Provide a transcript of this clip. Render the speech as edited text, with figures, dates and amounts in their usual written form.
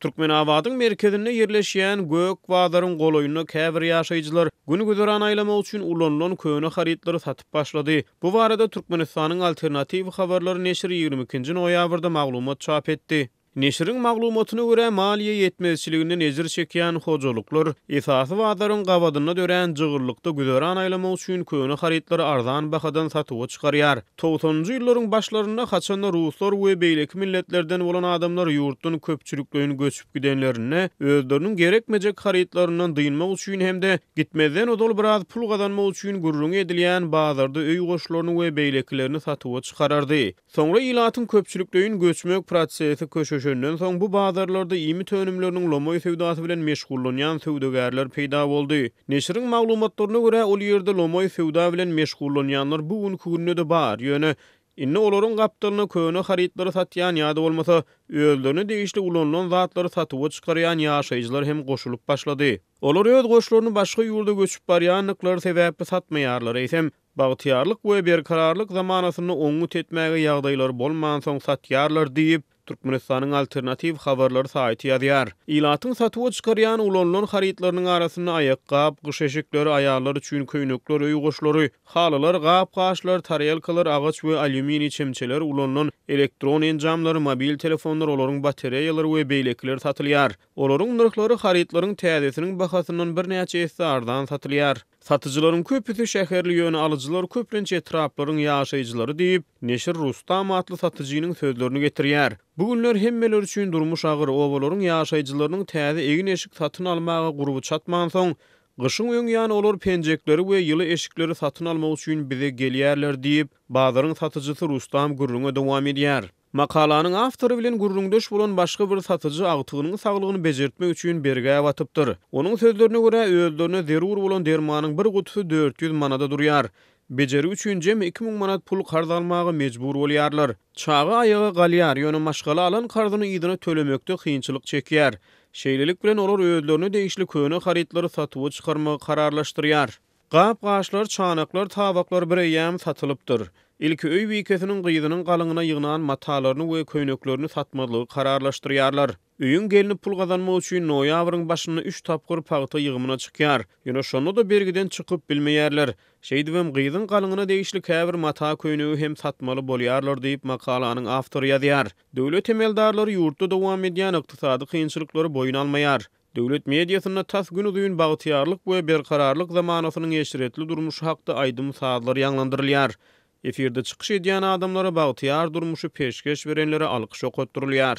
Türkmenabadyň merkezinde ýerleşýän Gök bazaryň golaýynda käbir ýaşaýjylar gün-güzeran aýlamak üçin ulanylan köne harytlary satyp başlady. Bu barada Türkmenistanyň Alternatiw habarlary neşiri 22-nji noýabrda maglumat çap etdi. Neşiriň maglumatyna görä, maliýe ýetmezçiliginden ejir çekýän hojalyklar esasy bazaryň gabadynda dörän jygyllykda güzeran aýlamak üçin köne harytlary arzan bahadan satuwa çykarýar. Togsanynjy ýyllaryň başlarynda, haçanda ruslar we beýleki milletlerden bolan adamlar ýurtdan köpçülikleýin göçüp gidenlerinde, özleriniň gerekmejek harytlaryndan dynmak üçin hem-de gitmezden ozal biraz pul gazanmak üçin gürrüňi edilýän bazarda öý goşlaryny we beýlekilerini satuwa çykarardy. Soňra ilatyň köpçülikleýin göçmek prosesi köşeşenden soň, bu bazarlarda iýmit önümleriniň lomaý söwdasy bilen meşgullanýan söwdagärler peýda boldy. Neşiriň maglumatlaryna görä, ol ýerde lomaý söwda bilen meşgullanýanlar bu günki günde-de bar, ýöne indi olaryň gapdalyna köne harytlary satýan ýa-da bolmasa özlerine degişli ulanylan zatlary satuwa çykarýan ýaşaýjylar hem goşulyp başlady. Olar öz goşlaryny başga ýurda göçüp barýandyklary sebäpli satmaýarlar, eýsem, Bagtyýarlyk we berkararlyk zamanasynda oňňut etmäge ýagdaýlary bolmansoň satýarlar diýip, Türkmenistanyň Alternatiw habarlary saýty ýazýar. Ilatyň satuwa çykarýan ulanylan harytlarynyň arasynda aýakgap, gyş eşikleri, aýallar üçin köýnekler, öý goşlary, halylar, gap-gaçlar, tarelkalar, agaç we alýuminiý çemçeler, ulanylan elektron enjamlary, mobil telefonlar, olaryň batareýalary we beýlekiler satylýar. Olaryň nyrhlary harytlaryň täzesiniň bahasyndan birnäçe esse arzan satylýar. Satyjylaryň köpüsi şäherli, ýöne alyjylar köplenç etraplaryň ýaşaýjylary diýip, neşir Rustam atly satyjynyň sözlerini getirýär. Bu günler hemmeler üçin durmuş agyr, obalaryň ýaşaýjylarynyň täze egin-eşik satyn almaga gurby çatmansoň, gyşyň öň ýany olar penjekleri we ýyly eşikleri satyn almak üçin bize gelýärler diýip, bazaryň satyjysy Rustam gürrüňe dowam edýär. Makalanyň awtory bilen gürrüňdeş bolan başga bir satyjy agtygynyň saglygyny bejertmek üçin bergä batypdyr. Onuň sözlerine görä, özlerine zerur bolan dermanyň bir gutusy 400 manada durýar. Bejergi üçin jemi 2000 manat pul karz almaga mejbur bolýarlar. Çaga aýaga galýar, ýöne maşgala alan karzyny yzyna tölemekde kynçylyk çekýär. Şeýlelik bilen, olar özlerine degişli köne harytlary satuwa çykarmagy kararlaşdyrýar. Gap-gaçlar, çanaklar, tabaklar bireýýäm satylypdyr. Ilki öý bikesiniň gyzynyň galyňyna ýygnan matalaryny we köýneklerini satmazlygy kararlaşdyrýarlar. Öýüň gelni pul gazanmak üçin noýabryň başynda üç tapgyr pagta ýygymyna çykýar. Ýöne şonda-da bergiden çykyp bilmeýärler. Şeýdibem, gyzyň galyňyna degişli käbir mata-köýnegi hem satmaly bolýarlar diýip, makalanyň awtory ýazýar. Döwlet emeldarlary ýurtda dowam edýän ykdysady kynçylyklary boýun almaýar. Döwlet mediasynda tas günuzyn bagtyýarlyk we berkararlyk zamanasynyň eşretli durmuşy hakda aýdym-sazlar ýaňlandyrylýar. Efirde çykyş edýän adamlara bagtyýar durmuşy peşgeş berenlere alkyş okatdyrylýar.